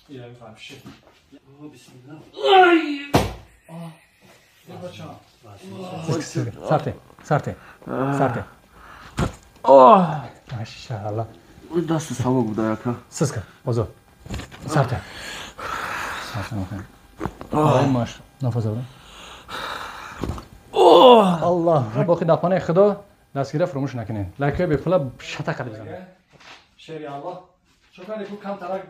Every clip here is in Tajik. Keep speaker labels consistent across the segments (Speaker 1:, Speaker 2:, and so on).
Speaker 1: Я вообще.
Speaker 2: Бисмиллах.
Speaker 1: Сарте, сарте, сарте. Машаллах.
Speaker 2: Даст сабук буда яка.
Speaker 1: Сиска, озод. Сарте. Сарте. Маш, нафас бир. Аллоҳ, боқи дар хонаи Худо дастгира фуромӯш накунед. Лайкҳои бепула шата қадр бизанед. Шери Аллоҳ. Чо кардӣ ку камтарак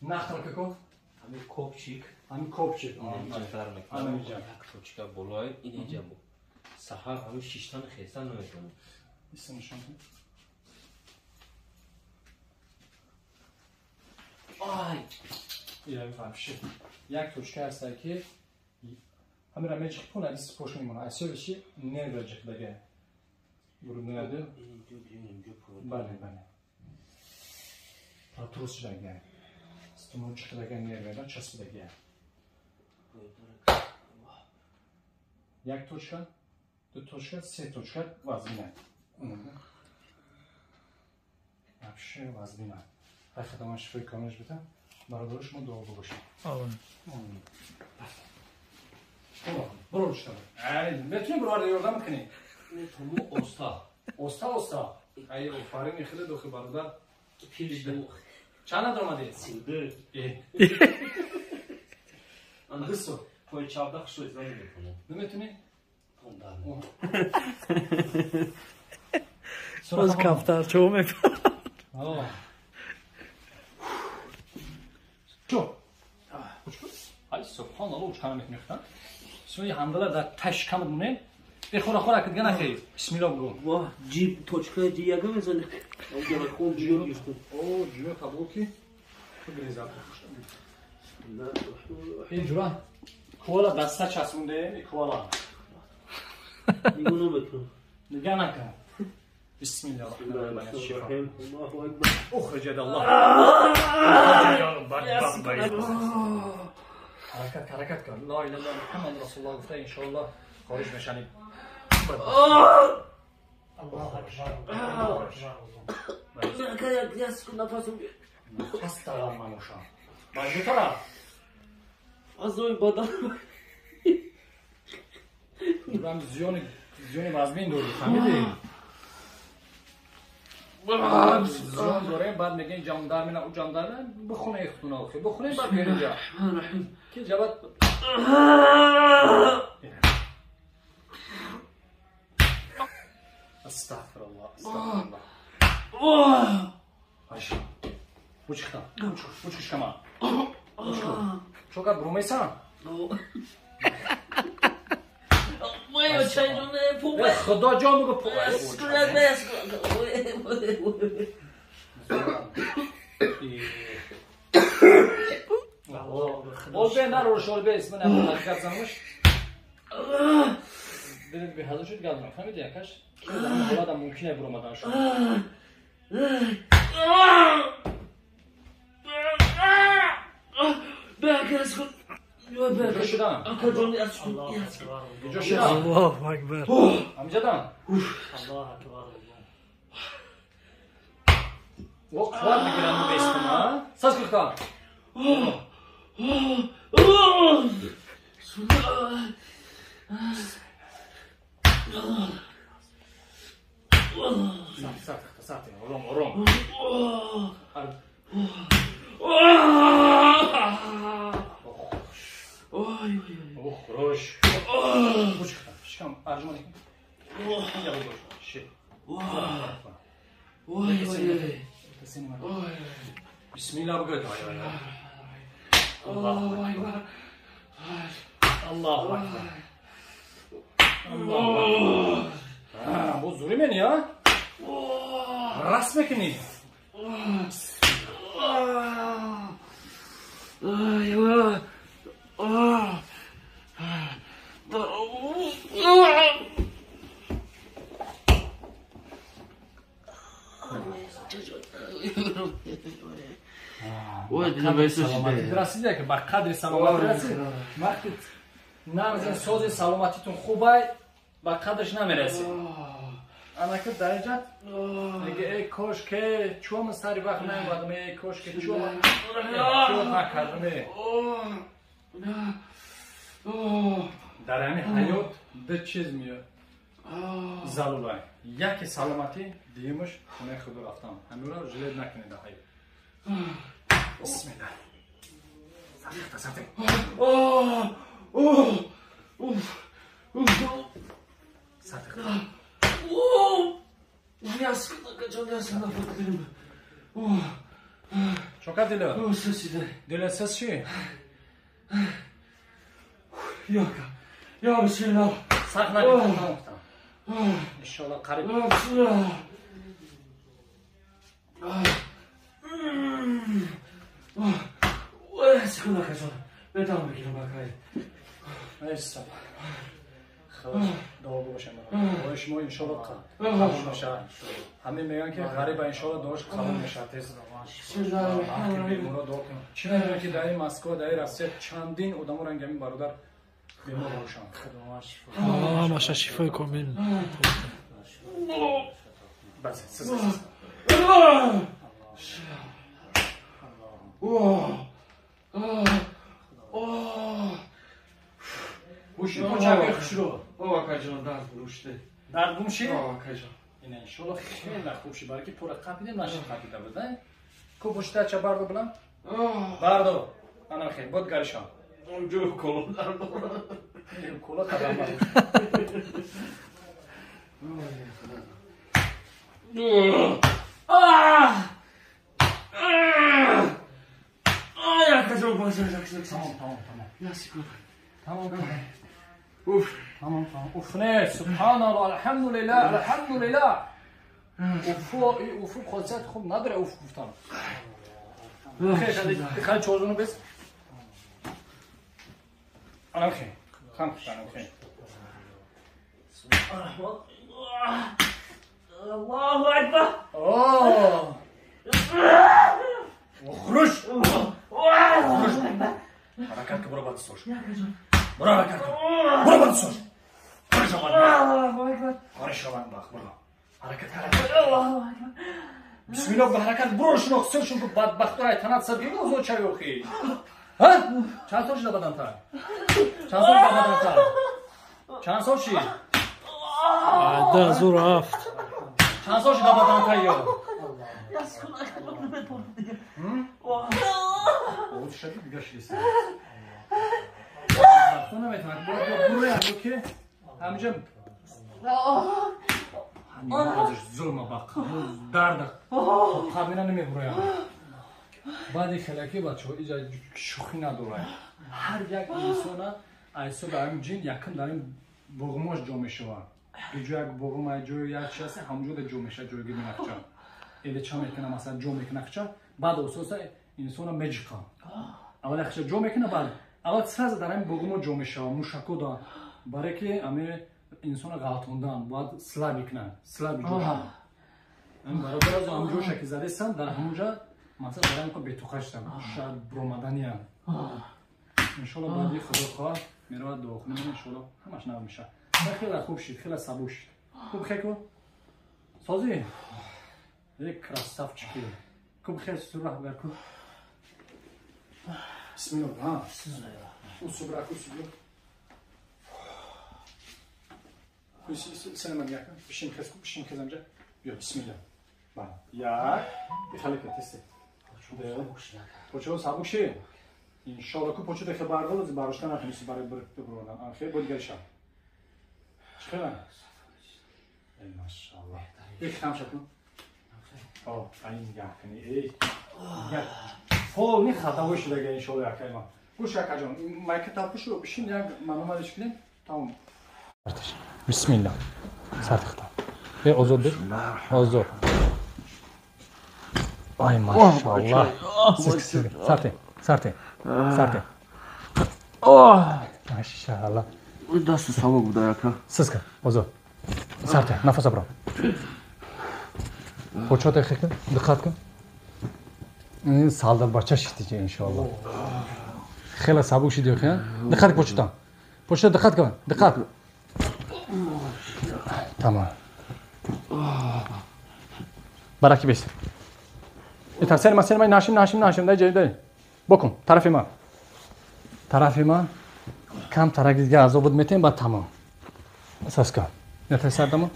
Speaker 1: нақл ку?
Speaker 2: Ҳамин копчик.
Speaker 1: Ҳамин копчик.
Speaker 2: Ҳамин ҷа. Як точка болои ин ҷа бу. Саҳар ҳамин шиштан хестан наметавонам.
Speaker 1: Исм нишон кун.
Speaker 2: Ай!
Speaker 1: Я вообще. Як точка ҳаст ки ҳамира меҷиқи кун, ади спош мемонад. Асёвиши нерва ҷиқдага. Груднаяды. Бале, бале. Протрус шудага. Стумон чиқдага нервада часпидага. Як точка, ду точка, се точка вазмина. Вообще вазмина. Ай худо шифои комилаш бита. Бародари шумо дуогӯ бошед.
Speaker 3: Амин.
Speaker 1: Бро шумо. Ай, метавонӣ бародар ёрдам кунӣ?
Speaker 2: Метавонам оста.
Speaker 1: Оста оста. Ай, офарин хеле дохи бародар.
Speaker 2: Пир ду.
Speaker 1: Чанд надор омадӣ?
Speaker 2: 32.
Speaker 1: Дусо.
Speaker 2: Пой чавда хушо изда наметавонам.
Speaker 1: Наметавонӣ?
Speaker 3: Боз камтар чо мепарад.
Speaker 1: Чо? Ай, субҳоналлоҳ, учқана метмехтан. Суи ҳамдала дар ташкамат монем. Бехора хора кидга нахей. Бисмиллоҳ бугу.
Speaker 2: Ваҳ, ҷиб точка ҷи яга мезанад. Хун ҷиё гирифтам.
Speaker 1: О, ҷиё қабул ки. Бигриза. Ин ҷура коала даста часпонде, коала.
Speaker 2: Нигоҳ намекунам.
Speaker 1: Нигоҳ накун. Бисмиллоҳ раҳмони раҳим.
Speaker 2: Аллоҳу акбар.
Speaker 1: Ухриҷ аллоҳ. Ҳаракат, ҳаракат кун. Ла илаҳа илlalloh Муҳаммад расулуллоҳ гуфта иншоаллоҳ хориҷ мешавем.
Speaker 3: Аллоҳу акбар.
Speaker 1: Нафас талаб мамошам. Маҷнун тараф.
Speaker 2: Азои бадан.
Speaker 1: Дурам зиёни зиёни вазмин дорӣ, фаҳмидӣ? Зиён дорем, баъд мегӯем ҷондар мена, ӯ ҷондар мена, бихоне хутуна охи, бихоне баъд биёрем ҷа. Ки ҷавад Астағфируллоҳ, астағфируллоҳ. Айша. Учхта, учх шама. Учх. Чокат брумесан? Худо ҷон бигӯ. Боз бе наро шол бе исми намон ҳақиқат занмуш. Дилит беҳазор шуд гап занам. Фаҳмидӣ якаш? Ки дар ҳамин ҳолатам мумкин е буромадан шуд. Ҷо шудам. Ҷо шудам.
Speaker 3: Аллоҳу акбар.
Speaker 1: Ҳамҷадам.
Speaker 3: Аллоҳу акбар.
Speaker 1: О, қувват мегирам бестум, а? Саз кухтам. Сарт, сарт, сарт, ором, ором. Ох, хорош. Учхта, шикам, арҷуман. Инҷа бугӯш. Ши.
Speaker 2: Ой, ой, ой.
Speaker 1: Бисмиллоҳ бугӯ. Аллоҳу акбар. Аллоҳу акбар. Аллоҳу акбар. Бо зури мени, а? Раст мекунӣ? Расида ки ба қадри саломатӣ расид. Вақти нағзи сози саломатитон хубай, ба қадрш намерасид. Анака дараҷат мега эй кош ке чӯ ман сари вақт наомадам, эй кош ке чӯ ман эҳтиёт накардам. Дар ҳамин ҳаёт ду чиз меояд зарурай. Яке саломатӣ, дуюмаш хонаи худо рафтан. Ҳаминро жалед накунед дар ҳаёт. Бисмиллаҳ. Сарихта, сарте. Сарихта. Чока дила? Дила сиз чӣ?
Speaker 2: Я бисмиллаҳ.
Speaker 1: Сахт накунед. Иншоаллоҳ қариб. Дуогӯ бошем барои шумо, иншоаллоҳ қабул мешавад. Ҳамин мегӯянд ки ғариба иншоаллоҳ дуош қабул мешавад. Тез беморро дуо кунем. Чӣ медонем ки дар ин Москва, дар ин Россия чандин одамо ранги ҳамин бародар бемор бошанд.
Speaker 3: Маша шифои комил.
Speaker 1: Бас, сиз. Ҳуши почаки хушрӯ.
Speaker 2: Акаҷон, дард гумшиде.
Speaker 1: Дард гумши?
Speaker 2: Акаҷон.
Speaker 1: Ина иншоаллоҳ хеле хуб ши, балки пурра қапида нашид қапида буд, а? Ку пуштача бардо билам? Бардо. Ана хел, бод гаришон.
Speaker 2: Онҷо коло дард дорад.
Speaker 1: Коло қадам бардо.
Speaker 2: Акаҷон, баз.
Speaker 1: Тамом, тамом, тамом.
Speaker 2: Ясикун.
Speaker 1: Тамом, тамом.
Speaker 2: Уф.
Speaker 1: Тамом, тамом. Уф не, субҳаналлоҳ, алҳамдулиллаҳ, алҳамдулиллаҳ. Уфу, уфу хосият хуб надора уф гуфтан. Хеле, хеле чозуну бес. Анам хел. Хам анам хел.
Speaker 3: Аллоҳу акбар.
Speaker 1: О! Ухруш! Ухруш! Ҳаракат ки буро бад сош. Буро ҳаракат кун. Буро бад сош. Хори шаван бах, буро. Ҳаракат, ҳаракат. Бисмиллоҳ, ба ҳаракат буро шинох, сел шун бадбахтор ай танат сар гирифт, озод чави охи. Ҳа? Чанд сол шуда бадан та? Чанд сол шуда бадан та? Чанд сол шид?
Speaker 3: 2007.
Speaker 1: Чанд сол шуда бадан та ё? Оғоз шади дига шидист. Бадбахто наметавонад. Буро як ки ҳаминҷа ҳамин зулма ба дарда қабина намебуроям. Баъди хелаки бачаҳо иҷа шӯхӣ надорад. Ҳар як инсона айсо дар ҳамин ҷин якм дар ин буғумош ҷо мешавад. Иҷо як буғум ай ҷои як чи аст, ҳамонҷо ҷо мешавад, ҷойгир менақча. Элеча мекуна, масалан ҷо мекуна хча, баъд ососа инсона меҷиқа. Аввал хча ҷо мекуна, баъд аввал сразу дар ҳамин буғумо ҷо мешавад, мушако да. Барое ки ҳамин инсона ғалтондан, бояд слаби кунад, слаби ҷо шавад. Ҳамин бародар аз ҳамон ҷоша ки задестан, дар ҳамонҷа масалан дар ҳамин бетоқа шудам, шояд буромаданиям. Иншоаллоҳ баъди худо хоҳад меравад дуохона, иншоаллоҳ ҳамаш нав мешавад. Хеле хуб шид, хеле сабук шид. Хуб хеку? Созӣ? Эй красавчики. Хуб хел сураҳ гар ку. Бисмиллоҳ, ҳа. Усубра ку субра. Сена ман яка, бишин хез ку, бишин хез амҷа. Биё, бисмиллоҳ. Ба, як, бихале ка тесте. Почо сабук шид? Иншоаллоҳ ку почо дехе бардор, барошта натунисти барои бибурдан. Хел бо дигари шаб. Чӣ хела? Эй машааллоҳ. Эх хамша кун. О, айн нигоҳ кунӣ. Эй. Як полни хатавой шудага иншоаллоҳ якай ман. Гӯш якаҷон, майка тапушу бишин як маномадиш кунем. Тамом. Бисмиллаҳ. Сартихта. Э озод бир. Озод. Ай машааллоҳ. Сарте, сарте, сарте. Машааллоҳ.
Speaker 2: Дасту сабук буда яка.
Speaker 1: Сизка, озод. Сарте, нафас бро. Почота хек, диққат кун. Ин салдар бача шидӣ иншоаллоҳ. Хеле сабук шидӣ охи, диққат почота. Почота диққат кун, диққат. Тамом. Бараки бес. Ита серма серма нашим нашим нашим дай ҷай дай. Бокун тарафи ма. Тарафи ма. Кам тараки дига азобуд метем баъд тамом. Саска. Ята сардамо?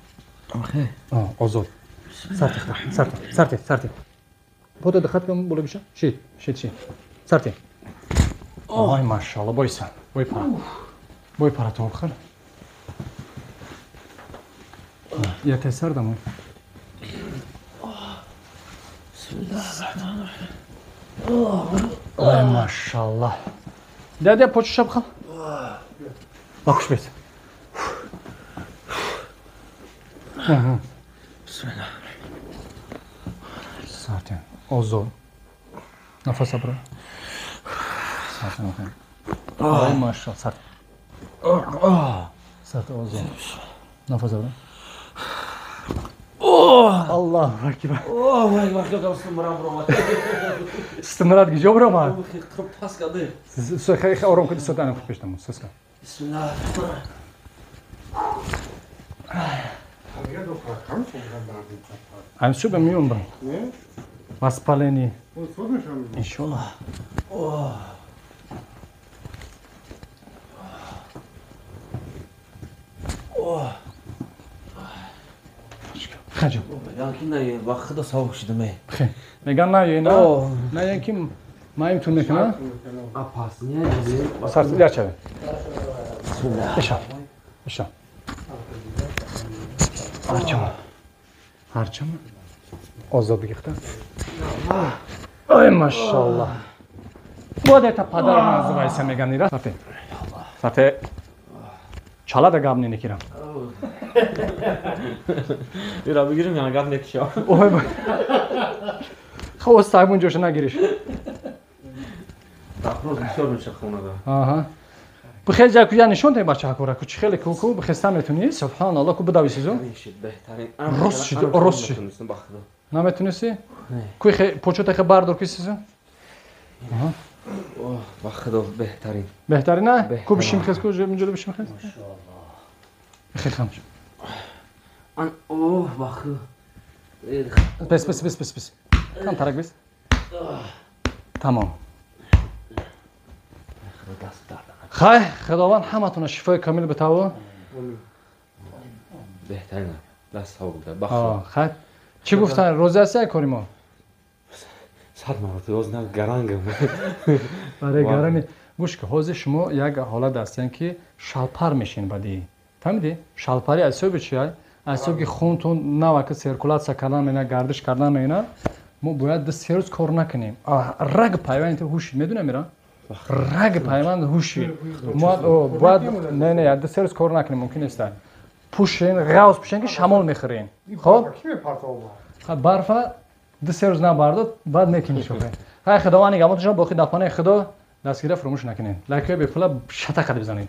Speaker 2: Охе.
Speaker 1: Озод. Сарти сарти сарти сарти. Бода диққат кун бола биша. Шит, шит, шит. Сарти. Ой, машалло, бойсан. Бой пара. Бой пара то бихӯр. Ята сардамо. Ой, машалло. Дядя, почуша бихал. Бакуш бес.
Speaker 2: Бисмиллах.
Speaker 1: Сартин. Озод. Нафас абра. Сартин охин. Ой, машалло, сарт. Сарт озод. Нафас абра. Аллоҳу акбар.
Speaker 2: О, вай, вай, стимрат бромад.
Speaker 1: Стимрат гиҷо бромад?
Speaker 2: Пас каде.
Speaker 1: Хе, хе, ором куди сатана худ пештам. Саска.
Speaker 2: Бисмиллах.
Speaker 1: Ам суб миён Воспаление. Иншаллах. Хаҷо.
Speaker 2: Меган ки на ба худо савоб шудам.
Speaker 1: Меган на на. На ки маим тун мекунам.
Speaker 2: Апас не.
Speaker 1: Сар лячаве. Иша. Иша. Ҳарчама. Ҳарчама. Озод бигихта. Ой, машаллах. Вот это подарок называется, меган ира. Сате. Сате. Чала да гап ненекирам.
Speaker 2: Ира бигирим яна гап некишам.
Speaker 1: Ой. Хо саймун ҷоша нагириш.
Speaker 2: Запрос бисёр меша хонада.
Speaker 1: Аҳа. Бихел ҷа куя нишон дай бачаҳакора ку чи хеле ку ку бихеста метунӣ? Субҳаналлоҳ ку бидависизу.
Speaker 2: Беҳтарин.
Speaker 1: Рост шид, рост шид. Наметунисӣ? Ку хе почота хе бардор кисизу? Аҳа.
Speaker 2: Оҳ, ба худо беҳтарин.
Speaker 1: Беҳтарин на? Ку бишим хез ку инҷо бишим хез?
Speaker 2: Машааллоҳ.
Speaker 1: Хе хам.
Speaker 2: Ан оҳ, ба худо.
Speaker 1: Бес бес бес бес бес. Кам тарак бес. Тамом. Хай, худованд ҳаматона шифои комил битаву.
Speaker 2: Беҳтарин. Даст савоб да. Ба худо.
Speaker 1: Хай. Чӣ гуфтан? Розӣ ҳастӣ кори мо?
Speaker 2: Сад маротиба оз на гарангам.
Speaker 1: Барои гарани. Гӯш ки ҳозир шумо як ҳолат ҳастен ки шалпар мешин баъди. Фаҳмидӣ? Шалпарӣ аз ҳисоби чи? Аз ҳисоби ки хунтон навака циркулятсия кардан мена, гардиш кардан мена, мо бояд 2-3 рӯз кор накунем. Раг пайванд ҳуши, медонам ира? Раг пайванд ҳуши. Мо бояд не не, 2-3 рӯз кор накунем, мумкин нест. Пӯшен, ғавз пӯшен ки шамол мехӯрем. Хоб? Барфа 2-3 рӯз набардод, баъд мекунӣ шофе. Хай, худованд нигаҳбонтон шумо, боқӣ дар паноҳи худо дастгирия фаромӯш накунед. Лайкҳои бепула шата қадр бизанед.